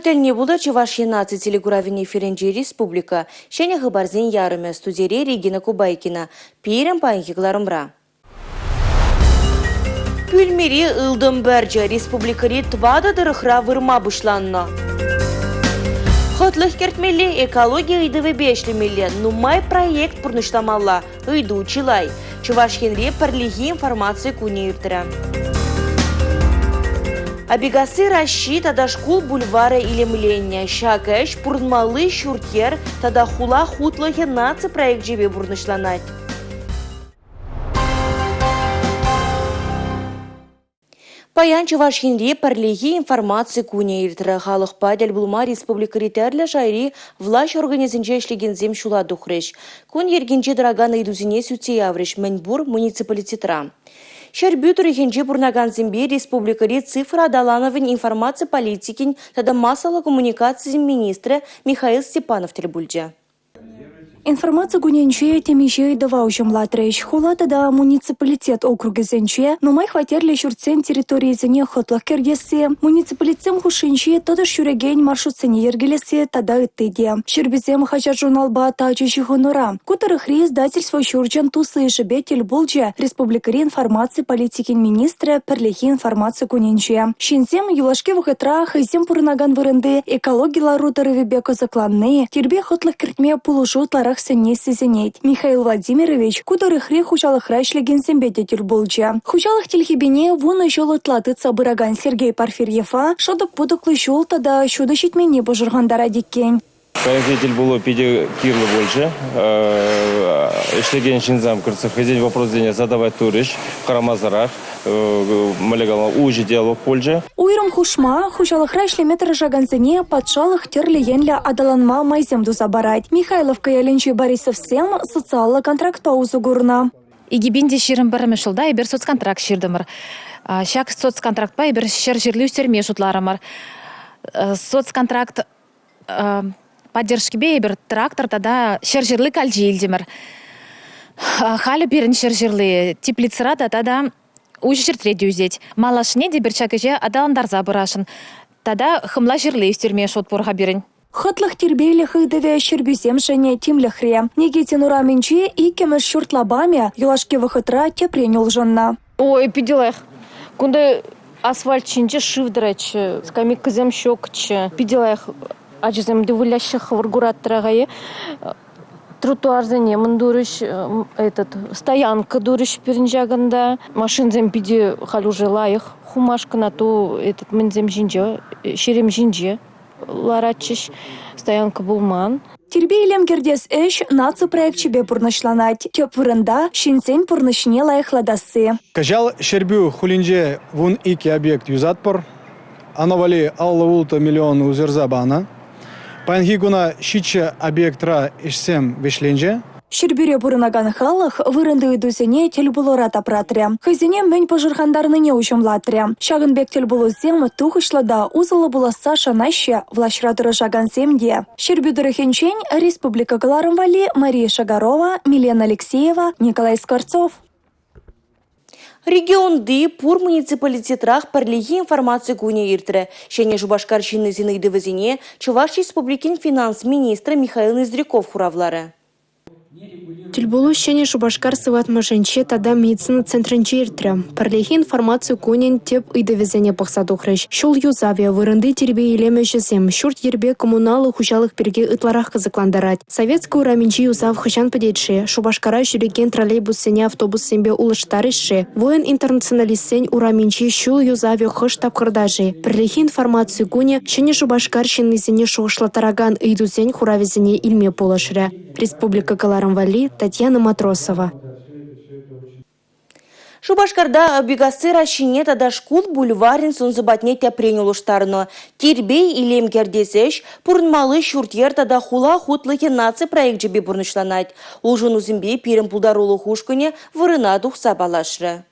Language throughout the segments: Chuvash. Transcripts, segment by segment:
Вӑхӑт тӗлне пултӑр Чӑваш Ен наци телекуравӗн эфирӗнче республика ҫӗнӗ хыпарсен ярӑмӗ. Студире Регина Кубайкина. Пирӗн паянхи кӑларӑмра. Пӳлмери ылтӑн пӗрчӗ республикӑри тӑватӑ тӑрӑхра вырма пуҫланнӑ. Хӑтлӑх кӗртмелле, экологи ыйтӑвӗпе ӗҫлемелле, нумай проект пурнӑҫламалла. Ыйту чылай. Чӑваш Енре пӗрлехи информаци кунӗ иртрӗ. Апикасси ращи тата шкул бульварӗ илемленнӗ. Ҫак ӗҫ пурӑнмалли ҫурт-йӗр тата хула хутлӑхӗ наци проекчӗпе пурнӑҫланать. Паян Чӑваш Енре пӗрлехи информаци кунӗ иртрӗ. Халӑхпа тӗл пулма республикӑри тӗрлӗ шайри влаҫ органӗсенче ӗҫлекенсем ҫула тухрӗҫ. Кун йӗркинче тӑракан ыйтусене сӳтсе яврӗҫ мӗнпур муниципалитетра. Ҫӗрпӳ тӑрӑхӗнче пурӑнакансемпе республикӑри цифра аталанӑвӗн информаци политикин тата массӑллӑ коммуникацисен министрӗ Михаил Степанов тӗл пулчӗ. Информаци кунӗнче темиҫе ыйтӑва уҫӑмлатрӗҫ. Хула тата муниципалитет округӗсенче нумай хваттерлӗ ҫуртсен территорийӗсене хӑтлӑх кӗртесси, муниципалитетсем хушшинчи тӑтӑш ҫӳрекен маршрутсене йӗркелесси тата ытти те. Ҫӗрпӳсем хаҫат-журналпа тачӑ ҫыхӑнура. Ку тӑрӑхри издательство ҫурчӗн туслӑ йышӗпе тӗл пулчӗ республикӑри информаци политикин министрӗ Пӗрлехи информаци кунӗнче. Ҫынсем юлашки вӑхӑтра хӑйсем пурӑнакан вырӑнти экологи лару-тӑрӑвӗпе кӑсӑкланни, тирпей-хӑтлӑх кӗртме пулӑшу ытларах сӗнни сисӗнет. Михаил Владимирович ку тӑрӑхри хуҫалӑхра ӗҫлекенсемпе те тӗл пулчӗ. Хуҫалӑх тилхепине вунӑ ҫул ытла тытса пыракан Сергей Порфирьева шӑтӑк-путӑклӑ ҫул тата ҫутӑ ҫитменни пӑшӑрхантарать иккен. Паянхи тӗлпулу питӗ кирлӗ пулчӗ. Ӗҫлекен ҫынсем кӗртсе хӑйсен вопросӗсене задавать турӗҫ хӑрамасӑрах. Мӗнле калама, уҫӑ диалог пулчӗ. Уйрӑм хушма хуҫалӑхра ӗҫлеме тӑрӑшакансене патшалӑх тӗрлӗ енлӗ аталанма майсем туса парать. Михайловка ялӗнчи Борисовсем социаллӑ контрактпа усӑ курнӑ. 2021 ҫулта эпир соцконтракт ҫыртӑмӑр. Ҫак соцконтрактпа эпир ҫӗр ҫырли ӳстерме шутларӑмӑр. Соцконтракт поддержкипе эпир трактор тата ҫӗр ҫырли калчи илтӗмӗр. Халӗ пирӗн ҫӗр ҫырли теплицӑра та тата уҫӑ ҫӗртре те ӳсет. Малашне те эпир ҫак ӗҫе аталантарса пырасшӑн. Тата хӑмла ҫырли ӳстерме шут пур-ха пирӗн. Хӑтлӑх тирпейлӗх ыйтӑвӗ ҫӗрпӳсемшӗн тимлӗхре. Никитин урамӗнчи иккӗмӗш ҫурт лапамӗ юлашки вӑхӑтра тӗпрен улшӑннӑ. Ой, питӗ лайӑх. Кунта асфальт ҫинче шыв тӑратчӗ, скамейкӑсем ҫукчӗ. Питӗ лайӑх ачасем те выляҫҫӗ, хӑвӑр кураттӑр-ха. Тротуарсене мӗн турӗҫ, этот, стоянка турӗҫ пирӗн ҫакӑнта. Машинсем питӗ халь уже лайӑх хумашкӑн, а то этот мӗнсем ҫинче, ҫерем ҫинче ларатчӗҫ, стоянка пулман. Тирпей-илем кӗртес ӗҫ наци проекчӗпе пурнӑҫланать. Тӗп вырӑнта – ҫынсен пурнӑҫне лайӑхлатасси. Кӑҫал Ҫӗрпӳ хулинче 12 объект юсатпӑр. Ӑна валли 56 миллион уйӑрса панӑ. Паянхи куна ҫиччӗ объектра ӗҫсем вӗҫленчӗ. Ҫӗрпӳре пурӑнакан халӑх вырӑнти ыйтусене тӗл пулура тапратрӗ, хӑйсене мӗн пӑшӑрхантарнине уҫӑмлатрӗ. Ҫакӑн пек тӗл пулусем тухӑҫлӑ та усӑллӑ пуласса шанаҫҫӗ влаҫра тӑрӑшакансем те. Ҫӗрпӳ тӑрӑхӗнчен республика кӑларӑм валли Мария Шагарова, Милена Алексеева, Николай Скворцов. Регионти пур муниципалитетрах пӗрлехи информаци кунӗ иртрӗ. Ҫӗнӗ Шупашкар ҫыннисен ыйтӑвӗсене Чӑваш Республикин финанс министрӗ Михаил Ноздряков хуравларӗ. Тӗлпулу Ҫӗнӗ Шупашкар сыватмӑшӗнче тата медицина центрӗнче иртрӗ. Пӗрлехи информаци кунӗн тӗп ыйтӑвӗсене пӑхса тухрӗҫ. Ҫул юсавӗ, вырӑнти тирпей-илем ӗҫӗсем, ҫурт-йӗрпе коммуналлӑ хуҫалӑх пирки ытларах кӑсӑклантарать. Советски урамӗнчи юсав хӑҫан пӗтет-ши? Шупашкара ҫӳрекен троллейбуссене автобуссемпе улӑштарӗҫ-ши? Воин-интернационалистсен урамӗнчи ҫул юсавӗ хӑш тапхӑрта-ши? Пӗрлехи информаци кунӗ Ҫӗнӗ Шупашкар ҫыннисене шухӑшлаттаракан ыйтусен хуравӗсене илме пулӑшрӗ. Республика кӑларӑм валли Татьяна Матросова. Шупашкарта Опикасси ращине тата шкул бульварӗн сӑн-сӑпатне тӗпрен улӑштарнӑ. Тирпей-илем кӗртес ӗҫ пурӑнмалли ҫурт-йӗр тата хула хутлӑхӗ наци проекчӗпе пурнӑҫланать. Улшӑнусемпе пирӗн пултарулӑх ушкӑнӗ вырӑна тухса паллашрӗ.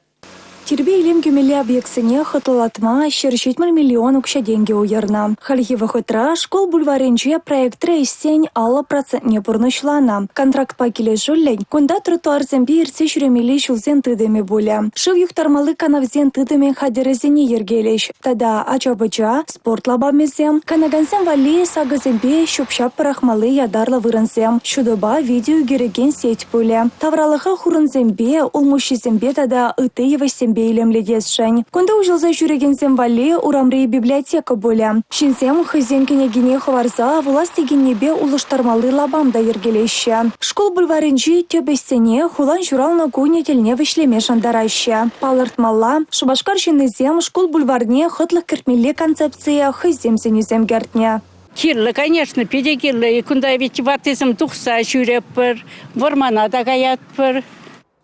Тирпей-илем кӳмелли объектсене хӑтлӑлатма 170 миллион укҫа-тенкӗ уйӑрнӑ. Хальхи вӑхӑтра шкул бульварӗнче проектри ӗҫсен 50 процентне пурнӑҫланӑ. Контрактпа килӗшӳллӗн кунта тротуарсемпе иртсе ҫӳремелли ҫулсен тытӑмӗ пулӗ. Шыв юхтармалли канавсен тытӑмӗн хатӗрӗсене йӗркелӗҫ тата ача-пӑча, спорт лапамӗсем, канакансем валли сакӑсемпе ҫӳп-ҫап пӑрахмалли ятарлӑ вырӑнсем, ҫутӑпа видео ӳкерекен сеть пулӗ. Тавралӑха хурӑнсемпе, улмуҫҫисемпе тата ытти йывӑҫсемпе илемлетесшӗн. Кунта уҫӑлса ҫӳрекенсем валли урамри библиотека пулӗ. Ҫынсем хӑйсен кӗнекине хӑварса вулас текеннипе улӑштармалли лапам та йӗркелеҫҫӗ. Шкул бульварӗнчи тӗп ӗҫсене хулан ҫуралнӑ кунӗ тӗлне вӗҫлеме шантараҫҫӗ. Палӑртмалла, Шупашкар ҫыннисем шкул бульварне хӑтлӑх кӗртмелли концепцие хӑйсем сӗнӳсем кӗртнӗ. Кирлӗ, конечно, питӗ кирлӗ. Кунта ведь ваттисем тухса ҫӳретпӗр, вӑрмана та каятпӑр.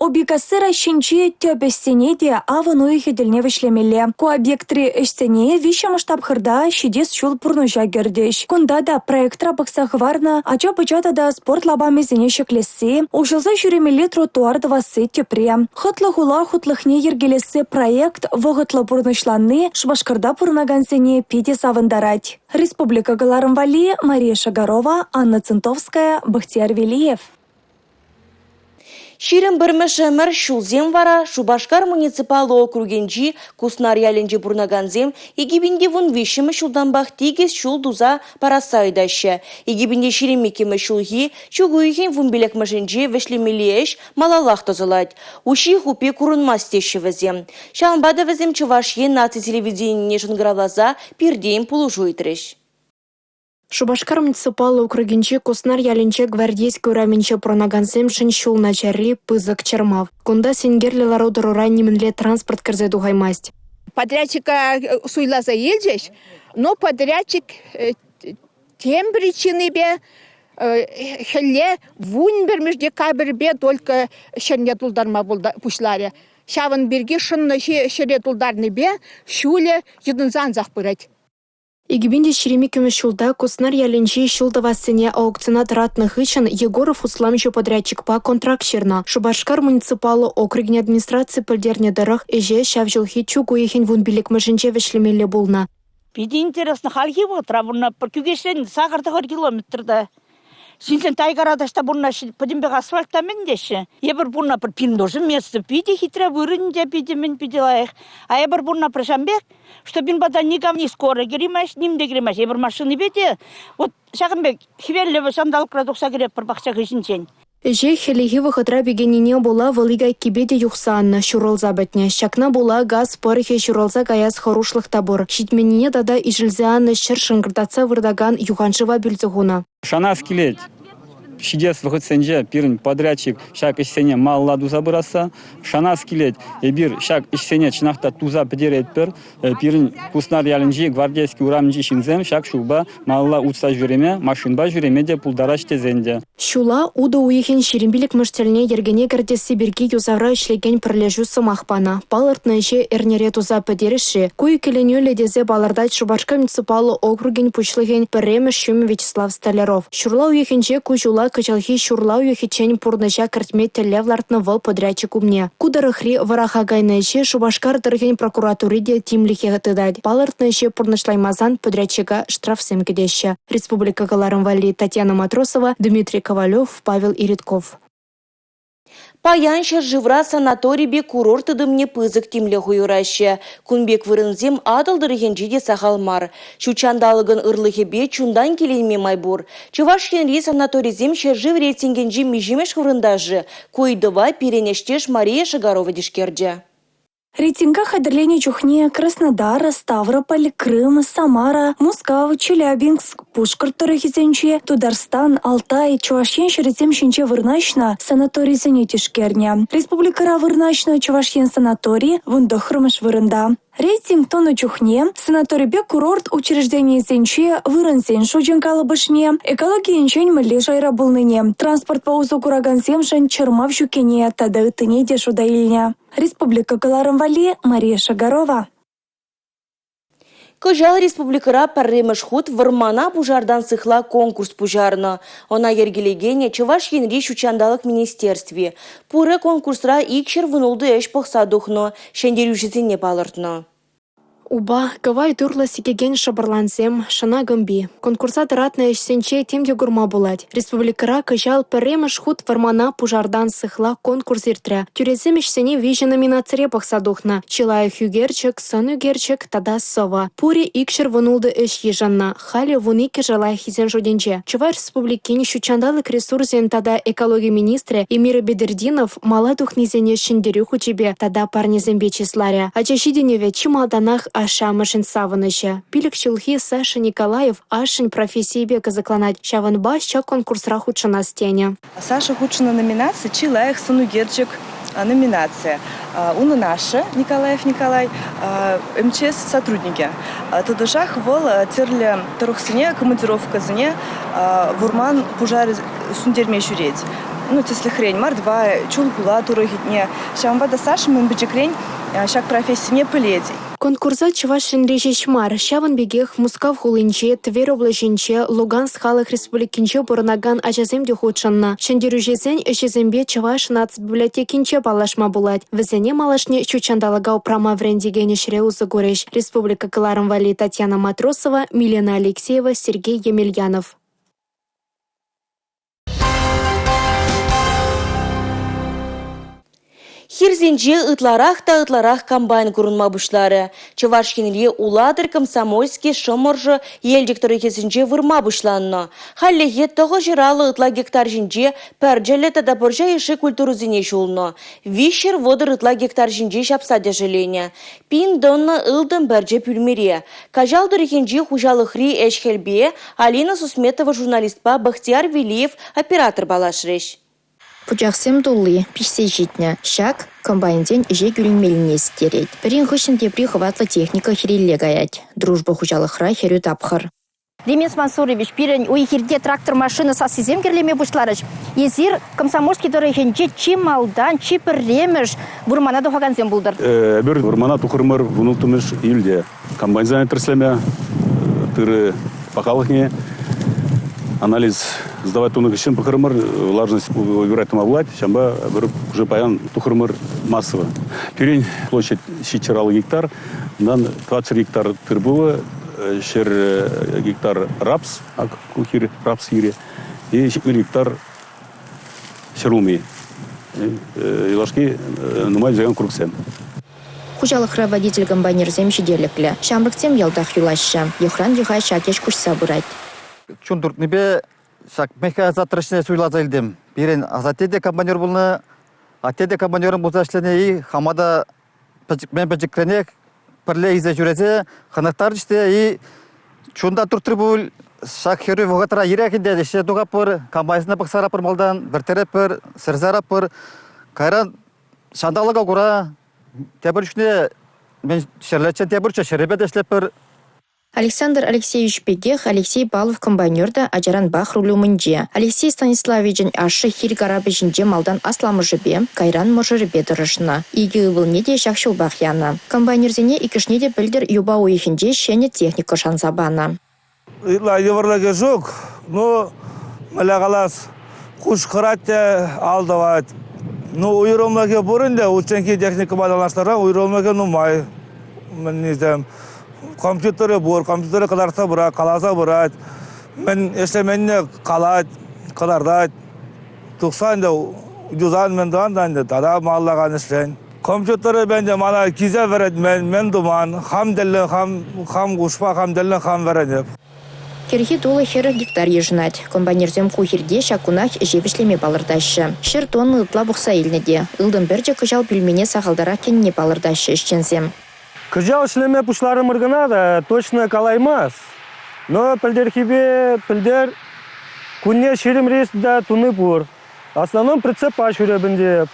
Опикасси районӗнчи тӗп ӗҫсене те авӑн уйӑхӗ тӗлне вӗҫлемелле. Ку объектри ӗҫсене виҫҫӗмӗш тапхӑрта ҫитес ҫул пурнӑҫа кӗртӗҫ. Кунта та проектра пӑхса хӑварнӑ ача-пӑча тата спорт лапамӗсене ҫӗклесси, уҫӑлса ҫӳремелли тротуар тӑвасси тӗпре. Хӑтлӑ хула хутлӑхне йӗркелесси проект вӑхӑтлӑ пурнӑҫланни Шупашкарта пурӑнакансене питӗ савӑнтарать. Республика кӑларӑм валли Мария Шагарова, Анна Центовская, Бахтияр Велиев. 21-мӗш ӗмӗр ҫулсем вара Шупашкар муниципаллӑ округӗнчи Куснар ялӗнче пурӑнакансем 2013-мӗш ҫултанпах тикӗс ҫул туса парасса ыйтаҫҫӗ. 2022-мӗш ҫулхи чӳк уйӑхӗн 15-мӗшӗнче вӗҫлемелли ӗҫ малаллах тӑсӑлать. Уҫҫи-хуппи курӑнмасть теҫҫӗ вӗсем. Ҫавӑнпа та вӗсем Чӑваш Ен наци телевиденине шӑнкӑравласа пиртен пулӑшу ыйтрӗҫ. Шупашкар муниципаллӑ округӗнчи Куснар ялӗнче Гвардейски урамӗнче пурӑнакансемшӗн ҫул начарри – пысӑк чӑрмав. Кунта синкерлӗ лару-тӑрура нимӗнле транспорт кӗрсе тухаймасть. Подрядчика суйласа илчӗҫ, но подрядчик тем причинипе хӗлле 11-мӗш декабрьпе только ҫӗрне тултарма пуҫларӗ. Ҫавӑн пирки шӑннӑ ҫӗре тултарнипе ҫулӗ йӑтӑнса ансах пырать. 2022-мӗш ҫулта Куснар ялӗнчи ҫул тӑвассине аукциона тӑратнӑ хыҫҫӑн Егоров усламҫӑ подрядчикпа контракт ҫырнӑ. Шупашкар муниципаллӑ округӗн администрацийӗ пӗлтернӗ тӑрӑх, ӗҫе ҫав ҫулхи чӳк уйӑхӗн 15-мӗшӗнче вӗҫлемелле пулнӑ. Питӗ интересно хальхи вӑхӑтра пурӑнатпӑр. Кӳкеҫрен сакӑр-тӑхӑр километр та. Ҫынсем тайгара таҫта пурӑнаҫҫӗ, пӗтӗмпех асфальт та мӗн теҫҫӗ. Эпир пурӑнатпӑр пин тоже место, питӗ хитре вырӑн те питӗ мӗн питӗ лайӑх. А эпир пурӑнатпӑр ҫавӑн пек, что пин пата никам ни скоро кӗреймест, ним те кӗреймест. Эпир машинипе те вот ҫакӑн пек хӗвеллӗ ҫанталӑкра тухса кӗретпӗр пахча хыҫӗнчен. Ӗҫе хӗллехи вӑхӑтра пикеннине пула вӑл ик айккипе те юхса аннӑ, ҫурӑлса пӗтнӗ. Ҫакна пула газ пӑрӑхӗ ҫурӑлса каяс хӑрушлӑх та пур. Ҫитменнине тата ишӗлсе аннӑ ҫӗр шӑнкӑртатса выртакан юханшыва пӳлсе хунӑ. Шанас килет, ҫитес вӑхӑтсенче пирӗн подрядчик ҫак ӗҫсене малалла туса пырасса. Шанас килет, эпир ҫак ӗҫсене чӑнах та туса пӗтеретпӗр. Пирӗн Куснар ялӗнчи Гвардейски урамӗнчи ҫынсем ҫак ҫулпа малалла утса ҫӳреме, машинпа ҫӳреме те пултараҫ тесен те. Ҫула утӑ уйӑхӗн 25-мӗш тӗлне йӗркене кӗртесси пирки юсавра ӗҫлекен пӗрлешӳ сӑмах панӑ. Палӑртнӑ ӗҫе эрнере туса пӗтерӗҫ-ши? Ку иккӗленӳллӗ тесе палӑртать Шупашкар муниципаллӑ округӗн пуҫлӑхӗн пӗрремӗш ҫумӗ Вячеслав Столяров. Ҫурла уйӑхӗнче ку ҫула кӑҫалхи ҫурла уйӑхӗччен пурнӑҫа кӗртме тӗллев лартнӑ вӑл подрядчик умне. Ку тӑрӑхри вӑраха кайнӑ ӗҫе Шупашкар тӑрӑхӗн прокуратури те тимлӗхе тытать. Палӑртнӑ ӗҫе пурнӑҫлаймасан подрядчика штрафсем кӗтеҫҫӗ. Республика кӑларӑм валли Татьяна Матросова, Дмитрий Ковалев, Павел Иритков. Паян ҫӗршывра санаторипе курорт тытӑмне пысӑк тимлӗх уйӑраҫҫӗ. Кун пек вырӑнсем Атӑл тӑрӑхӗнче те сахал мар. Ҫут ҫанталӑкӑн ырлӑхӗпе чунтан киленме май пур. Чӑваш Енри санаторисем ҫӗршыв рейтингӗнчи миҫемӗш вырӑнта-ши? Ку ыйтӑва пирӗн ӗҫтеш Мария Шагарова тишкерчӗ. Рейтинга хатӗрленӗ чухне Краснодар, Ставрополь, Крым, Самара, Мускав, Челябинск, Пушкӑрт тӑрӑхӗсенче, Тутарстан, Алтай, Чӑваш Ен ҫӗрӗсем ҫинче вырнаҫнӑ санаторисене тишкернӗ. Республикӑра вырнаҫнӑ Чӑваш Ен санатори 19-мӗш вырӑнта. Рейтинг тунӑ чухне санаторипе курорт учрежденийӗсенче вырӑнсен шучӗн калӑпӑшне, экологи енчен мӗнле шайра пулнине, транспортпа усӑ куракансемшӗн чӑрмав ҫуккине тата ыттине те шута илнӗ. Республика кӑларӑм валли Мария Шагарова. Кӑҫал республикӑра пӗрремӗш хут «Вӑрмана пушартан сыхла» конкурс пуҫарнӑ. Ӑна йӗркелекенӗ Чӑваш Енри ҫут ҫанталӑк министерстви. Пурӗ конкурсра 216 ӗҫ пӑхса тухнӑ, ҫӗнтерӳҫӗсене палӑртнӑ. Упа, кӑвайт урлӑ сикекен шӑпӑрлансем, шӑна кӑмпи. Конкурса тӑратнӑ ӗҫсенче тем те курма пулать. Республикӑра кӑҫал пӗрремӗш хут «Вӑрмана пушартан сыхла» конкурс иртрӗ. Тӳресем ӗҫсене виҫӗ номинацире пӑхса тухнӑ: чи лайӑх ӳкерчӗк, сӑн ӳкерчӗк тата сӑвӑ. Пурӗ 216 ӗҫ йышӑннӑ. Халӗ 12-шӗ лайӑххисен шутӗнче. Чӑваш Республикин ҫут ҫанталӑк ресурсӗн тата экологи министрӗ Эмир Бедертдинов мала тухнисене ҫӗнтерӳ хучӗпе тата парнесемпе чысларӗ. Ача ҫитӗнӗвӗ чи малтанах ашшӗ-амӑшӗн савӑнӑҫӗ. 5 ҫулхи Саша Николаев ашшӗн профессийӗпе кӑсӑкланать, ҫавӑнпа ҫак конкурсра хутшӑнас тенӗ. Саша хутшӑннӑ номинаци чи лайӑх сӑн ӳкерчӗк номинаци. Унӑн ашшӗ Николаев Николай МЧС сотрудникӗ. Тӑтӑшах вӑл тӗрлӗ тӑрӑхсене, командировкӑсене вӑрман пушарӗ сӳнтерме ҫӳрет. Ну, тӗслӗхрен, Мордва, Чулхула тӑрӑхӗнче. Ҫавӑнпа та Саша мӗн пӗчӗкрен ҫак профессине пӗлет. Конкурса Чӑваш Енре ҫеҫ мар, ҫавӑн пекех Мускав хулинче, Тверь облаҫӗнче, Луганск Халӑх Республикинче пурӑнакан ачасем те хутшӑннӑ. Ҫӗнтерӳҫӗсен ӗҫӗсемпе Чӑваш наци библиотекинче паллашма пулать. Вӗсене малашне ҫут ҫанталӑка упрама вӗрентекен ӗҫре усӑ курӗҫ. Республика кӑларӑм валли Татьяна Матросова, Милена Алексеева, Сергей Емельянов. Хирсенче ытларах та ытларах комбайн курӑнма пуҫларӗ. Чӑваш Енре Улатӑр, Комсомольски, Шӑмӑршӑ, Елчӗк тӑрӑхӗсенче вырма пуҫланнӑ. Хальлӗхе 950 ытла гектар ҫинче пӗрчӗллӗ тата пӑрҫа йышши культурӑсене ҫулнӑ. 330 ытла гектар ҫинче ҫапса тӗшӗленӗ. Пин тонна ылтӑн пӗрчӗ пӳлмере. Каҫал тӑрӑхӗнчи хуҫалӑхри ӗҫ-хӗлпе Алина Сусметова журналистпа Бахтияр Велиев оператор паллашрӗҫ. Пучахсем тулли, пиҫсе ҫитнӗ. Ҫак комбайнсен ӗҫе кӳлӗнмеллине систерет. Пӗрин хыҫҫӑн тепри хӑватлӑ техника хирелле каять. «Дружба» хуҫалӑхра хӗрӳ тапхӑр. Ремис Мансурович, пирӗн уй-хирте трактор-машина сассисем кӗрлеме пуҫларӗҫ. Эсир Комсомольски тӑрӑхӗнче чи малтан, чи пӗрремӗш вырмана тухакансем пултӑр. Эпир вырмана тухрӑмӑр 16-мӗш июльте. Комбайнсене тӗрӗслеме, тырӑ пахалӑхне анализ сдавать тунӑ хыҫҫӑн пӑхрӑмӑр, влажность выбирать тума пулать, ҫавӑнпа эпир уже паян тухрӑмӑр массово. Пирӗн площадь 750 гектар, унтан 400 гектар тыр-пулӑ, 100 гектар рапс, ку хир, рапс хирӗ, и 70 гектар ҫӗрулми. Юлашки нумай ӳсекен курӑксем. Хуҫалӑхра водитель-комбайнерсем ҫителӗклӗ. Ҫамрӑксем ялтах юлаҫҫӗ. Йӑхран йӑха ҫак ӗҫ куҫса пырать. Чун туртнипе ҫак механизатор ӗҫне суйласа илтӗм. Пирӗн асатте те комбайнер пулнӑ, атте те комбайнером пулса ӗҫленӗ-и, хама та мӗн пӗчӗкренех пӗрле илсе ҫӳресе хӑнӑхтарчӗҫ те и чунта туртрӗ пуль. Ҫак хӗрӳ вӑхӑтра ирех ӗнтӗ ӗҫе тухатпӑр, комбайнсене пӑхса ларатпӑр малтан, вӗртеретпӗр, сӗрсе ларатпӑр. Кайран Ҫанталӑка кура тепӗр чухне ҫӗрлеччен тепӗр ҫӗрӗпе те ӗҫлетпӗр. Александр Алексеевич пекех Алексей Павлов комбайнер та ачаранпах руль умӗнче. Алексей Станиславовичӑн ашшӗ хир карапӗ ҫинче малтан асламӑшӗпе, кайран мӑшӑрӗпе тӑрӑшнӑ. Икӗ ывӑлне те ҫак ҫулпах янӑ. Комбайнерсене иккӗшне те пӗлтӗр юпа уйӑхӗнче ҫӗнӗ техника шанса панӑ. Ытла йывӑрлӑхӗ ҫук. Ну, мӗнле калас, куҫ хӑрать те ал тӑвать. Ну, уйрӑмлӑхӗ пур ӗнтӗ, унчченхи техникӑпа танлаштарсан уйрӑмлӑхӗ нумай. Мӗннисем. Компьютерӗ пур, компьютерӗ кӑтартса пырать, каласа пырать. Мӗн ӗҫлеменне калать, кӑтартать. Тухса ӗнтӗ юсан мӗн тӑван та ӗнтӗ тата малалла ӗҫлен. Компьютерӗпе ӗнтӗ мана килсе вӗрентмен, мӗн туман, хам тӗллӗн, хам, хам кушпа, хам тӗллӗн хам вӗренеп. Кӗрхи тулӑ 40 гектар йышӑнать. Комбайнерсем ку хирте ҫак кунах ӗҫе вӗҫлеме палӑртаҫҫӗ. 100 тонна ытла пухса илнӗ те. Ылтӑн пӗрчӗ кӑҫал пӳлмене сахалтарах кӗнине палӑртаҫҫӗ ӗҫченсем. Кӑҫал ӗҫлеме пуҫларӑмӑр кӑна та точно калаймас. Но пӗлтӗрхипе пӗлтӗр кунне 20 рейс та туни пур. Основном прицеппа ҫӳреп ӗнтӗ.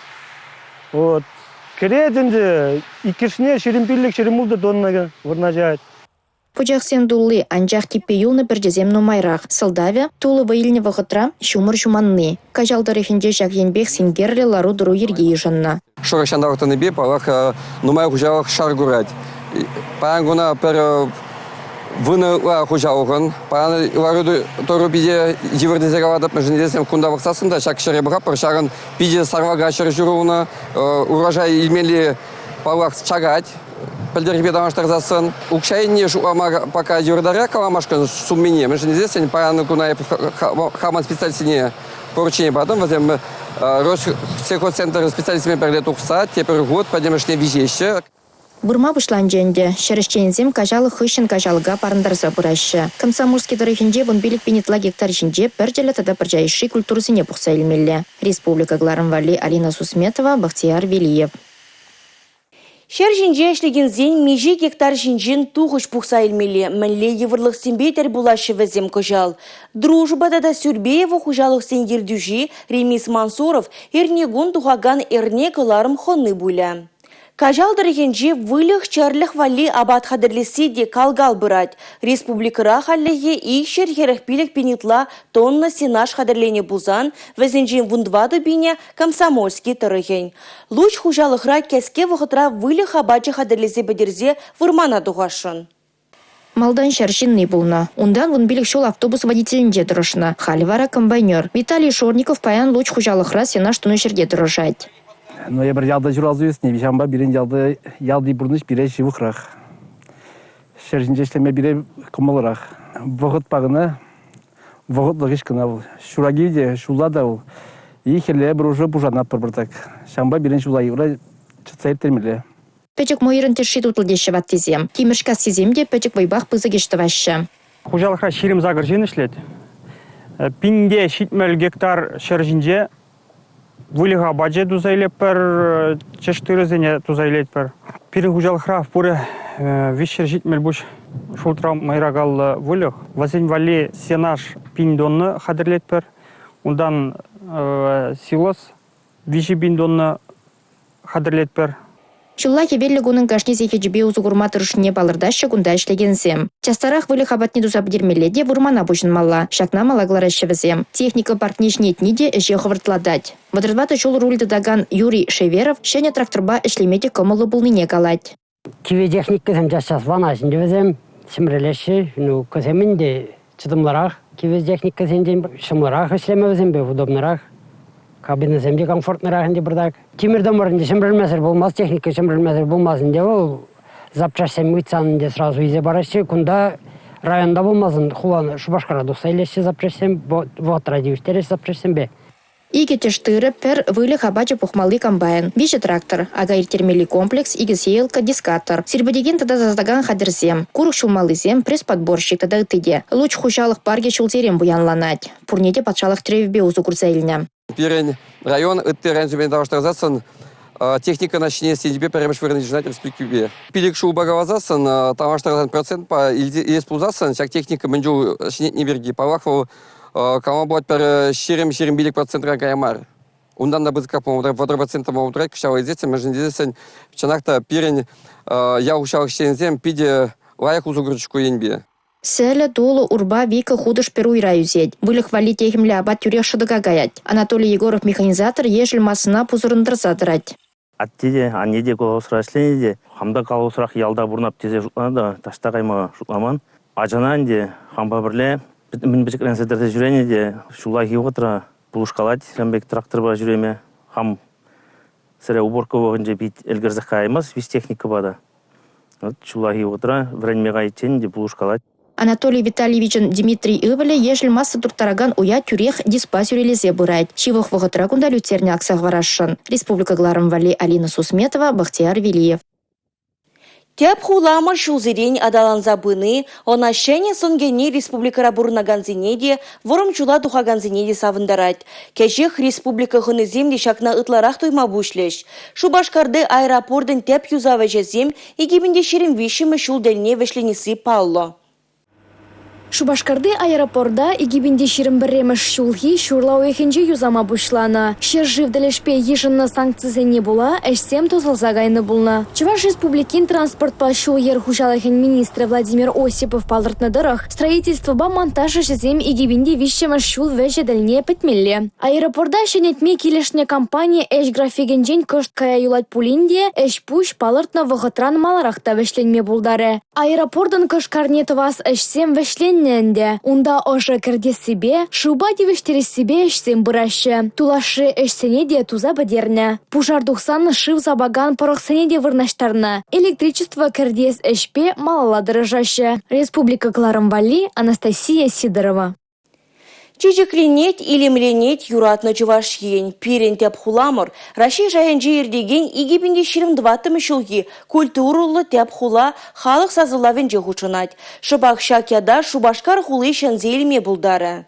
Вот. Кӗрет ӗнтӗ иккӗшне 25 26 тонна вырнаҫать. Пучахсем тулли, анчах типпе юлнӑ пӗрчӗсем нумайрах. Сӑлтавӗ – тулӑ вӑй илнӗ вӑхӑтра ҫумӑр ҫуманни. Каҫал тӑрӑхӗнче ҫак енпех синкерлӗ лару-тӑру йӗрки йышӑннӑ. Шӑрӑх ҫанталӑк тӑнипе, паллах, нумай хуҫалӑх шар курать. Паян куна пӗр Вунӑ ытла хуҫалӑхӑн. Паян лару-тӑру питӗ йывӑр тесе калатӑп, мӗншӗн тесен кунта пӑхсассӑн та ҫак ҫӗре пӑхатпӑр, ҫакӑн питӗ сарлака ҫӗр ҫурӑлнӑ, урожай илмелли, паллах, чакать. Пӗлтӗрхипе танлаштарсассӑн укҫа енне шутлама пока йывӑртарах каламашкӑн суммине, мӗншӗн тесессӗн паян куна эп хамӑн специалистсене поручени патӑм, вӗсем Россельхозцентр специалистсемпе пӗрле тухса тепӗр хут пӗтӗмӗшле виҫеҫҫӗ. Вырма пуҫланчӗ ӗнтӗ. Ҫӗр ӗҫченӗсем каҫалӑк хыҫҫӑн каҫалӑка парӑнтарса пыраҫҫӗ. Комсомольски тӑрӑхӗнче 15 пин ытла гектар ҫинче пӗрчӗллӗ тата пӑрҫа йышши культурӑсене пухса илмелле. Республика кӑларӑм валли Алина Сусметова, Бахтияр Велиев. Ҫӗр ҫинче ӗҫлекенсен миҫе гектар ҫинчен тухӑҫ пухса илмелле, мӗнле йывӑрлӑхсемпе тӗл пулаҫҫӗ вӗсем кӑҫал? Дружба тата Сюрбеево хуҫалӑхсен ертӳҫи Ремис Мансуров эрнекун тухакан эрне кӑларӑм хӑни пулӗ. Каҫал тӑрӑхӗнче выльӑх-чӗрлӗх валли апат хатӗрлесси те кал-кал пырать. Республикӑра хальлӗхе 245 пин ытла тонна сенаж хатӗрленӗ пулсан, вӗсенчен 14 пинӗ Комсомольски тӑрӑхӗн. Луч хуҫалӑхра кӗске вӑхӑтра выльӑх апачӗ хатӗрлесе пӗтерсе вырмана тухасшӑн. Малтан ҫар ҫынни пулнӑ. Унтан 15 ҫул автобус водителӗнче тӑрӑшнӑ. Халӗ вара комбайнер. Виталий Шорников паян Луч хуҫалӑхра сенаж тунӑ ҫӗрте тӑрӑшать. Ну, эпир ялта ҫуралса ӳснӗ, ҫавӑнпа пирӗн ялта ялти пурнӑҫ пире ҫывӑхрах. Ҫӗр ҫинче ӗҫлеме пире кӑмӑллӑрах. Вӑхӑтпа кӑна, вӑхӑтлӑх ӗҫ кӑна вӑл. Ҫураки те, ҫулла та вӑл. И хӗлле эпир уже пушанатпӑр пӑртак. Ҫавӑнпа пирӗн ҫулла йывӑра чӑтса ирттермелле. Пӗчӗк мӑйӑрӑн тӗшши тутлӑ теҫҫӗ ваттисем. Тимӗрҫкассисем те пӗчӗк вӑйпах пысӑк ӗҫ тӑваҫҫӗ. Хуҫалӑхра 28 ҫын ӗҫлет. 1070 гектар ҫӗр ҫинче выльӑх апачӗ туса илетпӗр, чӗш тырӑсене туса илетпӗр. Пирӗн хуҫалӑхра пурӗ 370 пуҫ шултра мӑйракаллӑ выльӑх. Вӗсен валли сенаж пин тонна хатӗрлетпӗр. Унтан силос 3 пин тонна хатӗрлетпӗр. Ҫулла хӗвеллӗ кунӑн кашни сехечӗпе усӑ курма тӑрӑшнине палӑртаҫҫӗ кунта ӗҫлекенсем. Частарах выльӑх апатне туса пӗтермелле те вырмана пуҫӑнмалла. Ҫакна мала кӑлараҫҫӗ вӗсем. Техника паркне ҫӗнетни те ӗҫе хӑвӑртлатать. 34 ҫул руль тытакан Юрий Шеверов ҫӗнӗ тракторпа ӗҫлеме те кӑмӑллӑ пулнине калать. Кивӗ техникӑсем час-час ванаҫҫӗ ӗнтӗ вӗсем, ҫӗмрӗлеҫҫӗ. Ну, кӑсем ӗнтӗ чӑтӑмлӑрах кивӗ техникӑсенчен ҫӑмӑлрах ӗҫлеме вӗсемпе, удобнӑрах. Кабинӑсем те комфортнӑрах ӗнтӗ пӑртак. Тимӗр-тӑмӑр ӗнтӗ ҫӗмрӗлмесӗр пулмасть, техника ҫӗмрӗлмесӗр пулмасть ӗнтӗ вӑл. Запчаҫсем ыйтсан ӗнтӗ сразу илсе параҫҫӗ. Кунта районта пулмасан хулана Шупашкара тухса илеҫҫӗ запчаҫсем, вӑхӑтра тивӗҫтереҫҫӗ запчаҫсемпе. Икӗ тӗш тырӑ, пӗр выльӑх апачӗ пухмалли комбайн, виҫӗ трактор, ака ирттермелли комплекс, икӗ сеялка, дискатор, сирпӗтекен тата тасатакан хатӗрсем, курӑк ҫулмаллисем, пресс-подборщик тата ытти те. Луч хуҫалӑх паркӗ ҫулсерен пуянланать. Пурне те патшалӑх тӗревӗпе усӑ курса илнӗ. Пирӗн район ытти районсемпе танлаштарсассӑн техникӑна ҫӗнес енӗпе пӗрремӗш вырӑн йышӑнать республикипе. Пилӗк ҫулпа каласассӑн, танлаштарсан процентпа илес пулсассӑн ҫак техника мӗн чул ҫӗнетни пирки, паллах, вӑл Кама пулать пӗр 20-25 процентран кая мар. Унтан та пысӑкрах пулма 30 процент пулма пултарать кӑҫал илсессӗн, мӗншӗн тесессӗн чӑнах та пирӗн ял хуҫалӑх ӗҫченӗсем питӗ лайӑх усӑ курчӗҫ ку енпе. Сӗлӗ, тулӑ, урпа, вика хутӑш пӗр уйра ӳсет. Выльӑх валли техӗмлӗ апат тӳрех шӑтӑка каять. Анатолий Егоров механизатор ешӗл массӑна пусӑрӑнтарса тӑрать. Атте те, анне те колхозра ӗҫленӗ те, хам та колхозрах ялта пурӑнап тесе шутланӑ та таҫта кайма шутламан. Ачана ӗнтӗ хампа пӗрле мӗн пӗчӗкрен сӗтӗрсе ҫӳренӗ те ҫуллахи вӑхӑтра пулӑшкалать ҫавӑн пек тракторпа ҫӳреме. Хам сӗре уборка вӑхӑтӗнче пит ӗлкӗрсех каяймасть виҫ техникӑпа та. Вот ҫуллахи вӑхӑтра вӗренме кайиччен те пулӑшкалать. Анатолий Витальевичӑн Дмитрий ывӑлӗ ешӗл масса турттаракан уя тӳрех диспа сӳрелесе пырать. Ҫывӑх вӑхӑтра кунта люцерне акса хӑварасшӑн. Республика кӑларӑм валли Алина Сусметова, Бахтияр Велиев. Тӗп хуламӑр ҫулсерен аталанса пыни, ӑна ҫӗнӗ сӑн кӗни республикӑра пурӑнакансене те, вӑрӑм ҫула тухакансене те савӑнтарать. Кӗҫех республика хӑнисем те ҫакна ытларах туйма пуҫлӗҫ. Шупашкарти аэропортӑн тӗп юсав ӗҫӗсем 2023 ҫул тӗлне вӗҫленесси паллӑ. Шупашкарти аэропорта 2021-мӗш ҫулхи ҫурла уйӑхӗнче юсама пуҫланӑ. Ҫӗршыв тӗлӗшпе йышӑннӑ санкцисене пула ӗҫсем тӑсӑлса кайнӑ пулнӑ. Чӑваш Республикин транспортпа ҫул-йӗр хуҫалӑхӗн министрӗ Владимир Осипов палӑртнӑ тӑрӑх, строительствӑпа монтаж ӗҫӗсем 2003-мӗш ҫул вӗҫӗ тӗлне пӗтмелле. Аэропорта ҫӗнетме килӗшнӗ компани ӗҫ графикӗнчен кӑшт кая юлать пулин те ӗҫ-пуҫ палӑртнӑ вӑхӑтран маларах та вӗҫленме пултарӗ. Аэропортӑн кӑшкарне тӑвас ӗҫсем вӗҫленнӗ ӗнтӗ. Унта ӑшӑ кӗртессипе, шывпа тивӗҫтерессипе ӗҫсем пыраҫҫӗ. Тулашри ӗҫсене те туса пӗтернӗ. Пушар тухсан шыв сапакан пӑрӑхсене те вырнаҫтарнӑ. Электричество кӗртес ӗҫпе малалла тӑрӑшаҫҫӗ. Республика кӑларӑм валли Анастасия Сидорова. Чечекленет, илемленет юратнӑ Чӑваш Ен. Пирӗн тӗп хуламӑр Раҫҫей шайӗнче иртекен 2024-мӗш ҫулхи культурӑллӑ тӗп хула халӑх сасӑлавӗнче хутшӑнать. Шӑпах ҫак ята Шупашкар хули ҫӗнсе илме пултарӗ.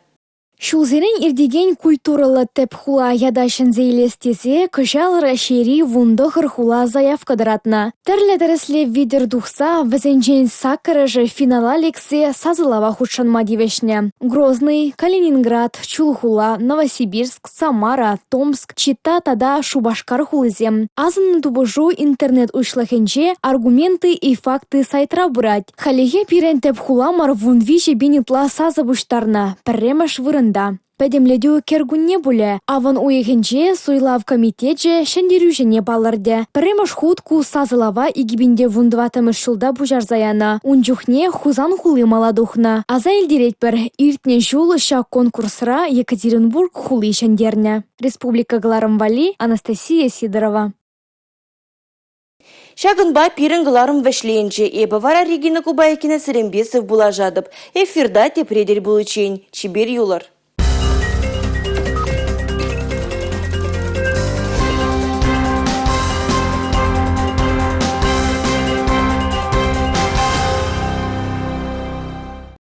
Ҫулсерен иртекен культурӑллӑ тӗп хула ята ҫӗнсе илес тесе кӑҫал Раҫҫейри 19 хула заявка тӑратнӑ. Тӗрлӗ тӗрӗслев витӗр тухса вӗсенчен саккӑрӑшӗ финала лексе сасӑлава хутшӑнма тивӗҫнӗ. Грозный, Калининград, Чулхула, Новосибирск, Самара, Томск, Чита тата Шупашкар хулисем. Асӑннӑ тупӑшу интернет уҫлӑхӗнче «Аргументы и факты» сайтра пырать. Хальлӗхе пирӗн тӗп хуламӑр 13 пин ытла сасӑ пуҫтарнӑ, пӗрремӗш вырӑнта. Пӗтӗмлетӳ кӗркунне пулӗ. Авӑн уйӑхӗнче суйлав комитечӗ ҫӗнтерӳҫӗне палӑртӗ. Пӗрремӗш хут ку сасӑлава 2014-мӗш ҫулта пуҫарса янӑ. Ун чухне Хусан хули мала тухнӑ. Аса илтеретпӗр, иртнӗ ҫул ҫак конкурсра Екатеринбург хули ҫӗнтернӗ. Республика кӑларӑм валли Анастасия Сидорова. Ҫакӑнпа пирӗн кӑларӑм вӗҫленчӗ. Эпӗ вара Регина Кубайкина сирӗнпе сывпуллашатӑп. Эфирта тепре тӗл пуличчен. Чипер юлӑр.